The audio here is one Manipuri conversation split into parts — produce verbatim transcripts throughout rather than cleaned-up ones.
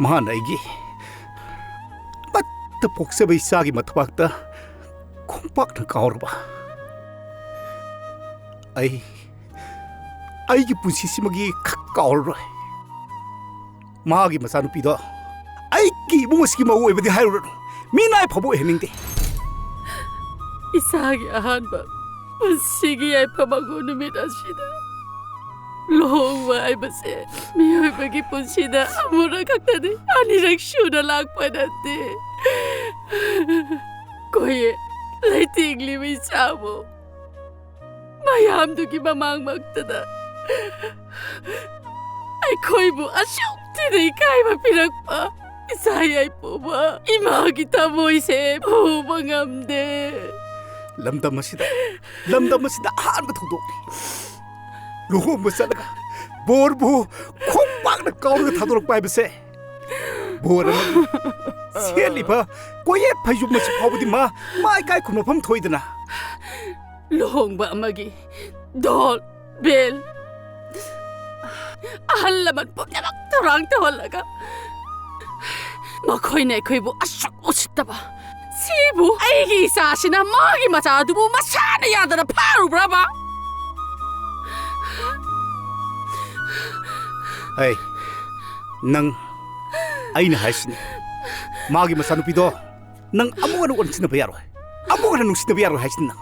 ꯃꯍꯥꯛꯅ ꯑꯩꯒꯤ ꯑꯃꯠꯇ ꯄꯣꯛꯆꯕ ꯏꯆꯥꯒꯤ ꯃꯊꯕꯥꯛꯇ ꯈꯣꯡꯄꯥꯛꯅ ꯀꯥꯎꯔꯕ꯫ ꯑꯩ, ꯑꯩꯒꯤ ꯄꯨꯟꯁꯤꯁꯤꯃꯒꯤ ꯈꯛ ꯀꯥꯎꯔꯔꯣꯏ꯫ ꯃꯥꯒꯤ ꯃꯆꯥꯅꯨꯄꯤꯗꯣ ꯑꯩꯒꯤ ꯏꯃꯨꯡ ꯑꯁꯤꯒꯤ ꯃꯧ ꯑꯣꯏꯕꯗꯤ ꯍꯥꯏꯔꯨꯔꯅꯨ, ꯃꯤꯅꯥꯏ ꯐꯥꯎꯕ ꯑꯣꯏꯍꯟꯅꯤꯡꯗꯦ꯫ ꯏꯆꯥꯒꯤ ꯑꯍꯥꯟꯕ ꯄꯨꯟꯁꯤꯒꯤ ꯌꯥꯏꯐ ꯃꯪꯒꯣꯜ ꯅꯨꯃꯤꯠ ꯑꯁꯤꯗ ꯂꯨꯍꯣꯡꯕ ꯍꯥꯏꯕꯁꯦ ꯃꯤꯑꯣꯏꯕꯒꯤ ꯄꯨꯟꯁꯤꯗ ꯑꯃꯨꯔꯛ ꯈꯛꯇꯅꯤ, ꯑꯅꯤꯔꯛ ꯁꯨꯅ ꯂꯥꯛꯄ ꯅꯠꯇꯦ꯫ ꯀꯣꯌꯦ, ꯂꯩꯇꯦꯡꯂꯤꯕ ꯏꯆꯥꯕꯨ ꯃꯌꯥꯝꯗꯨꯒꯤ ꯃꯃꯥꯡꯃꯛꯇꯗ ꯑꯩꯈꯣꯏꯕꯨ ꯑꯁꯨꯛ ꯊꯤꯅ ꯏꯀꯥꯏꯕ ꯄꯤꯔꯛꯄ ꯏꯆꯥ ꯌꯥꯏꯄꯣꯕ ꯏꯃꯥꯒꯤ ꯊꯃꯣꯏꯁꯦ ꯐꯨꯕ ꯉꯝꯗꯦ꯫ ꯂꯝꯗꯝ ꯑꯁꯤꯗ, ꯂꯝꯗꯝ ꯑꯁꯤꯗ ꯑꯍꯥꯟꯕ ꯊꯧꯗꯣꯛꯅꯤ꯫ ꯂꯨꯍꯣꯡꯕ ꯆꯠꯂꯒ ꯕꯣꯔꯕꯨ ꯈꯣꯡꯄꯥꯛꯅ ꯀꯥꯎꯔꯒ ꯊꯥꯗꯣꯔꯛꯄ ꯍꯥꯏꯕꯁꯦ꯫ ꯕꯣꯔ ꯑꯃꯒꯤ ꯁꯦꯠꯂꯤꯕ ꯀꯣꯌꯦꯠ ꯐꯩꯖꯨꯝ ꯑꯁꯤ ꯐꯥꯎꯕꯗꯤ ꯃꯥ ꯃꯥꯏ ꯀꯥꯏ ꯈꯨꯝꯅꯐꯝ ꯊꯣꯛꯏꯗꯅ꯫ ꯂꯨꯍꯣꯡꯕ ꯑꯃꯒꯤ ꯙꯣꯜ, ꯕꯦꯜ, ꯑꯍꯜ ꯂꯃꯟ ꯄꯨꯝꯅꯃꯛ ꯊꯧꯔꯥꯡ ꯇꯧꯍꯜꯂꯒ ꯃꯈꯣꯏꯅ ꯑꯩꯈꯣꯏꯕꯨ ꯑꯁꯨꯛ ꯎꯁꯤꯠꯇꯕ, ꯁꯤꯕꯨ ꯑꯩꯒꯤ ꯏꯆꯥꯁꯤꯅ ꯃꯥꯒꯤ ꯃꯆꯥ ꯑꯗꯨꯕꯨ ꯃꯁꯥꯅ ꯌꯥꯗꯅ ꯐꯥꯔꯨꯕ꯭ꯔꯕ? ꯑꯩ, ꯅꯪ, ꯑꯩꯅ ꯍꯥꯏꯁꯤꯅꯤ, ꯃꯥꯒꯤ ꯃꯆꯥꯅꯨꯄꯤꯗꯣ ꯅꯪ ꯑꯃꯨꯛ ꯍꯟꯅ ꯑꯣꯟꯁꯤꯟꯅꯕ ꯌꯥꯔꯣꯏ, ꯑꯃꯨꯛ ꯍꯟꯅ ꯅꯨꯡꯁꯤꯅꯕ ꯌꯥꯔꯣꯏ ꯍꯥꯏꯁꯤꯅꯤ ꯅꯪ꯫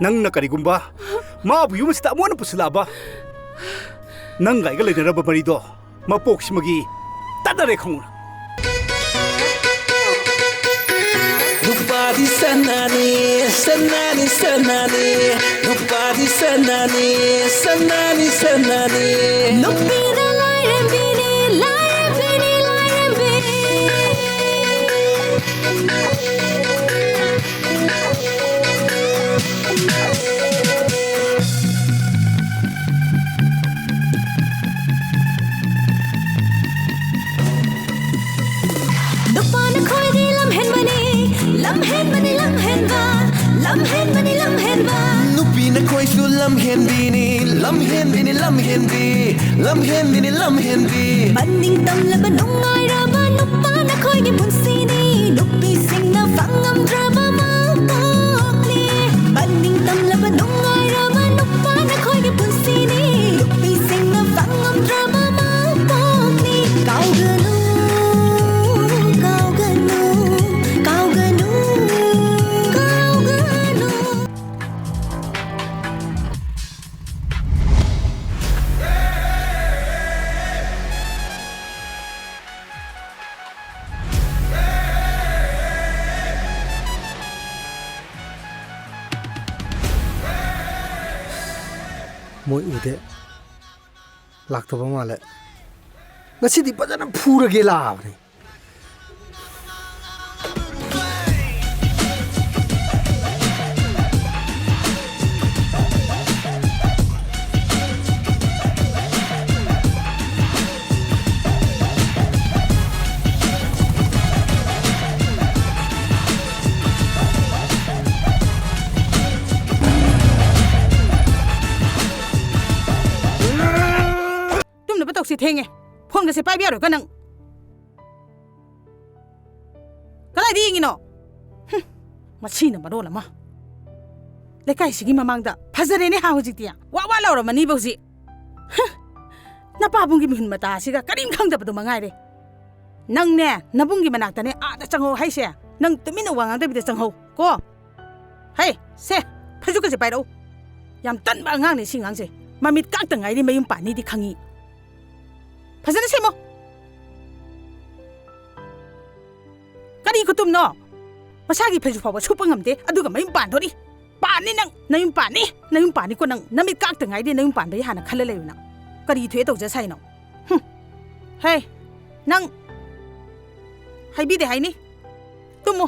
ꯅꯪꯅ ꯀꯔꯤꯒꯨꯝꯕ ꯃꯥꯕꯨ ꯌꯨꯝ ꯑꯁꯤꯗ ꯑꯃꯨꯛ ꯍꯟꯅ ꯄꯨꯁꯤꯜꯂꯛꯑꯕ, ꯅꯪꯒ ꯑꯩꯒ ꯂꯩꯅꯔꯕ ꯃꯔꯤꯗꯣ ꯃꯄꯣꯛꯁꯤꯃꯒꯤ ꯇꯠꯅꯔꯦ ꯈꯪꯉꯨ꯫ ꯅꯨꯄꯥꯗꯤ ꯁꯅꯥꯅꯤ, ꯁꯅꯥꯅꯤ, ꯁꯅꯥꯅꯤ꯫ ꯅꯨꯄꯥꯗꯤ ꯁꯅꯥꯅꯤ, ꯁꯅꯥꯅꯤ, ꯁꯅꯥꯅꯤ꯫ ꯅꯨꯄꯤꯅ ꯂꯥꯏꯔꯦꯝꯕꯤꯅꯤ, ꯂꯥꯏꯔꯦꯝꯕꯤꯅꯤ, ꯂꯥꯏꯔꯦꯝꯕꯤ꯫ ꯅꯨꯄꯥꯅ ꯈ꯭ꯋꯥꯏꯗꯒꯤ ꯂꯝꯍꯦꯟꯕꯅꯤ, ꯂꯝꯍꯦꯟꯕꯅꯤ, ꯂꯝꯍꯦꯟꯕ, ꯂꯝꯍꯦꯟꯕꯅꯤ, ꯂꯝꯍꯦꯟꯕ꯫ ꯅꯨꯄꯤꯅ ꯈ꯭ꯋꯥꯏꯁꯨ ꯂꯝꯍꯦꯟꯕꯤꯅꯤ, ꯂꯝꯍꯦꯟꯕꯤꯅꯤ ꯂꯝꯍꯦꯟꯕꯤ, ꯂꯝꯍꯦꯟꯕꯤꯅꯤ ꯂꯝꯍꯦꯟꯕꯤ꯫ ꯃꯅꯤꯡ ꯇꯝꯂꯕ ꯅꯨꯡꯉꯥꯏꯔꯕ ꯅꯨꯄꯥ ꯅꯈꯣꯏꯒꯤ ꯄꯨꯟꯁꯤꯅꯤ꯫ ꯅꯨꯄꯤꯁꯤꯡꯅ ꯐꯪꯉꯝꯗ꯭ꯔꯕ ꯃꯄꯣꯛꯅꯤ꯫ ꯃꯅꯤꯡ ꯇꯝꯂꯕ ꯅꯨꯡꯉꯥꯏꯔꯕ ꯅꯨꯄꯥ ꯅꯈꯣꯏꯒꯤ ꯄꯨꯟꯁꯤꯅꯤ꯫ ꯅꯨꯄꯤꯁꯤꯡꯅ ꯐꯪꯉꯝꯗ꯭ꯔꯕ ꯃꯄꯣꯛꯅꯤ꯫ ꯀꯥꯎꯒꯅꯨ, ꯀꯥꯎꯒꯅꯨ, ꯀꯥꯎꯒꯅꯨ, ꯀꯥꯎꯒꯅꯨ꯫ ꯃꯣꯏ ꯎꯗꯦ꯫ ꯂꯥꯛꯇꯕ ꯃꯥꯜꯂꯦ꯫ ꯉꯁꯤꯗꯤ ꯐꯖꯅ ꯐꯨꯔꯒꯦ ꯂꯥꯛꯑꯕꯅꯤ꯫ ꯇꯨꯝꯅꯕ ꯇꯧꯁꯤ, ꯊꯦꯡꯉꯦ꯫ ꯐꯣꯟꯒꯁꯦ ꯄꯥꯏꯕ ꯌꯥꯔꯣꯏꯀꯣ ꯅꯪ꯫ ꯀꯗꯥꯏꯗ ꯌꯦꯡꯉꯤꯅꯣ? ꯍꯨꯝ, ꯃꯁꯤꯅ ꯃꯔꯣꯜ ꯑꯃ꯫ ꯂꯩꯀꯥꯏꯁꯤꯒꯤ ꯃꯃꯥꯡꯗ ꯐꯖꯔꯦꯅꯦ ꯍꯥ ꯍꯧꯖꯤꯛꯇꯤ꯫ ꯋꯥ ꯋꯥ ꯂꯥꯎꯔꯝꯃꯅꯤꯕ ꯍꯧꯖꯤꯛ꯫ ꯍꯨꯝ, ꯅꯄꯥꯕꯨꯡꯒꯤ ꯃꯤꯍꯨꯟ ꯃꯇꯥ ꯑꯁꯤꯒ ꯀꯔꯤꯝ ꯈꯪꯗꯕꯗꯣ ꯃꯉꯥꯏꯔꯦ꯫ ꯅꯪꯅꯦ, ꯅꯕꯨꯡꯒꯤ ꯃꯅꯥꯛꯇꯅꯦ ꯑꯥꯗ ꯆꯪꯍꯧ ꯍꯥꯏꯁꯦ꯫ ꯅꯪ ꯇꯨꯃꯤꯟꯅ ꯋꯥ ꯉꯥꯡꯗꯕꯤꯗ ꯆꯪꯍꯧ ꯀꯣ꯫ ꯍꯩ, ꯁꯦ, ꯐꯩꯖꯨꯞꯀꯁꯦ ꯄꯥꯏꯔꯛꯎ꯫ ꯌꯥꯝ ꯇꯟꯕ ꯑꯉꯥꯡꯅꯦ ꯁꯤ ꯑꯉꯥꯡꯁꯦ꯫ ꯃꯃꯤꯠ ꯀꯥꯛꯇ ꯉꯥꯏꯔꯤ ꯃꯌꯨꯝ ꯄꯥꯟꯅꯤꯗꯤ ꯈꯪꯉꯤ꯫ ꯐꯖꯅ ꯁꯦꯝꯃꯣ꯫ ꯀꯔꯤ ꯈꯨꯇꯨꯝꯅꯣ? ꯃꯁꯥꯒꯤ ꯐꯩꯖꯨꯞ ꯐꯥꯎꯕ ꯁꯨꯞꯄ ꯉꯝꯗꯦ, ꯑꯗꯨꯒ ꯃꯌꯨꯝ ꯄꯥꯟꯗꯣꯔꯤ꯫ ꯄꯥꯟꯅꯤ ꯅꯪ, ꯅꯌꯨꯝ ꯄꯥꯟꯅꯤ, ꯅꯌꯨꯝ ꯄꯥꯟꯅꯤꯀꯣ ꯅꯪ꯫ ꯅꯃꯤꯠ ꯀꯥꯛꯇ ꯉꯥꯏꯔꯤ ꯅꯌꯨꯝ ꯄꯥꯟꯕꯒꯤ ꯍꯥꯟꯅ ꯈꯜꯂ ꯂꯩꯌꯨ ꯅꯪ꯫ ꯀꯔꯤ ꯊꯣꯛꯑꯦ ꯇꯧꯖ ꯁꯥꯏꯅꯣ? ꯍꯨꯝ꯫ ꯍꯦ, ꯅꯪ ꯍꯥꯏꯕꯤꯗꯦ ꯍꯥꯏꯅꯤ꯫ ꯇꯨꯝꯃꯣ꯫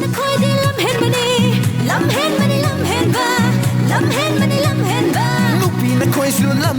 ꯅꯈꯣꯏꯗꯤ ꯂꯝꯍꯦꯟꯕꯅꯤ, ꯂꯝꯍꯦꯟꯕꯅꯤ, ꯂꯝꯍꯦꯟꯕ, ꯂꯝꯍꯦꯟꯕꯅꯤ, ꯂꯝꯍꯦꯟꯕ꯫ ꯅꯨꯄꯤ ꯅꯈꯣꯏꯁꯨ ꯂꯝ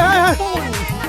ꯑꯦ, ꯑꯦ, ꯑꯦ.